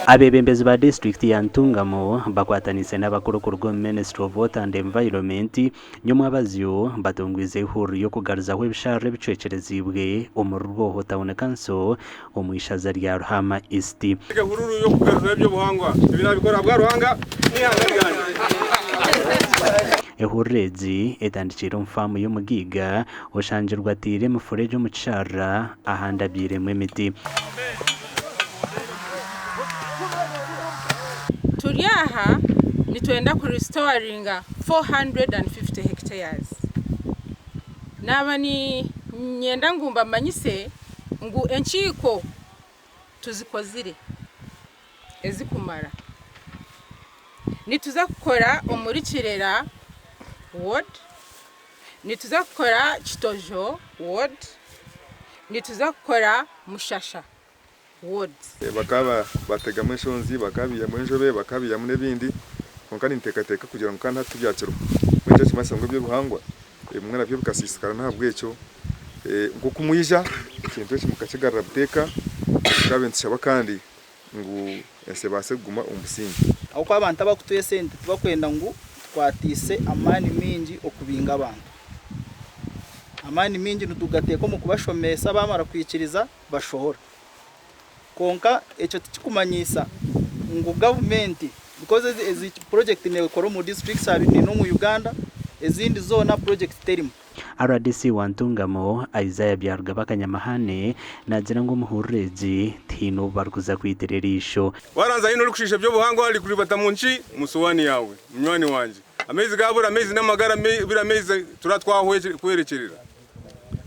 Abeebembezi ba disiturikiti ya Ntungamo bakwataniise n'abakuru kuruga omu Ministry of Water and Environment nyomwabazyo batongwize eihuriro ry'okugaruzaho ebisharara ebicwekyereziibwe omuri Rwoho Town Council omu ishaza rya Ruhama East. Ehururu y'okugaruzaho eby'obuhangwa ebi naabikora ahabwa Ruhanga n'eihanga ryangye. Ehururu egi etandikiire omu faamu y'omugaiga oshangirwe ataire emifuregye omu kisharara ahandi abyairemu emiti. Turi aha nitwenda ku restoringa 450 hectares. Naaba niinyenda ngu mbamanyise ngu enkiiko tuzikozire ezikumara. Nituza kukora omuri Kirera ward, nituza kukora Kitojo ward, nituza kukora Mushasha wards. Bakaba bategamu enshonzi, bakaba baihamu enjobe, bakaba baihamu n'ebindi, kwonka ninteekateeka kugira ngu kandi hati tibyakiriho. Mbwenu ekyo nikimanyisa ngu eby'obuhangwa ebimwe nabyo bikasiisikara n'ahabw'ekyo nk'oku mwija ekintu eki mukakigarura buteeka, tukabe nitushaba kandi ngu ensi ebaase kuguma omu busingye. Ahabw'okuba abantu abarikutuha esente tibakwenda ngu tukwatise amaani maingi okubinga abantu. Amaani maingi nitugateeka omu kubashomesa bamara kwikiriza bashohora. Kwonka ekyo tikikumanyisa ngu gavumenti because ezi purojekiti neekora omu disiturikiti abiri n'ina omu Uganda, ezindi zoona purojekiti terimu. Rdc wa Ntungamo, Isaiah Byarugaba Kanyamahane naagira ngu omuhururu egi tihaine obu barikuza kwitira eriisho. Waranza haine orikushiisha eby'obuhangwa arikuribata mu nki? Mu sowaani yaawe munywani wangye. Amaizi gaabura, amaizi n'amagara, buri amaizi turaba twahwerekyerera.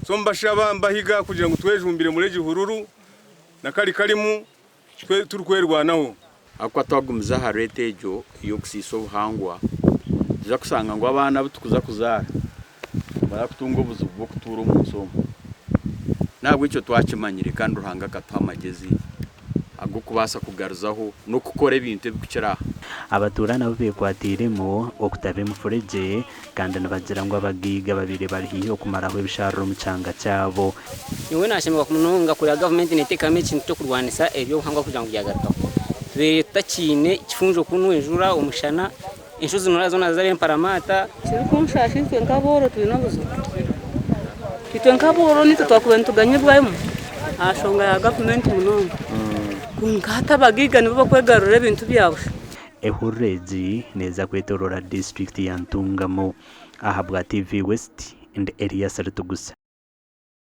So mbashaba mbahiga kugira ngu twejumbire muri egi hururu na kari karimu turikwerwanaho. Ahabw'okuba twagumiza aha rate egyo ey'okusiisa obuhangwa, nituza kushanga ngu abaana abu turikuza kuzaara nibaza kutunga obuzibu bw'okutuura omu nsi omu. N'ahabw'ekyo twakimanyire kandi Ruhanga akatuha amagyezi ag'okubaasa kugaruzaho n'okukora ebintu ebirikukira aha. Abatuura nabo bekwatiiremu okutaba emifuregye kandi nibagira ngu abagaiga babaire bari haihi okumaraho ebisharara omu kyanga kyabo. Nyowe nashemererwa munonga kureeba gavumenti neteekamu ekintu ky'okurwanisa eby'obuhangwa kugira ngu byagarukaho. Tubaire tutakiine kifunjo kunu, enjura, omushana, enshozi noreeba zoona zaaba emparamaata. Ekirikunshasha itwe nk'abooro twine obuzibu. Itwe nk'abooro nitwe twakubaire nituganyibwamu aha nshonga ya gavumenti munonga. Kwonka hati abagaiga nibo barikwegarurira ebintu bya busha. Ehururu egi neeza kwetoroora disiturikiti ya Ntungamo. Ahabwa TV West, ndi Elias Ritugusa.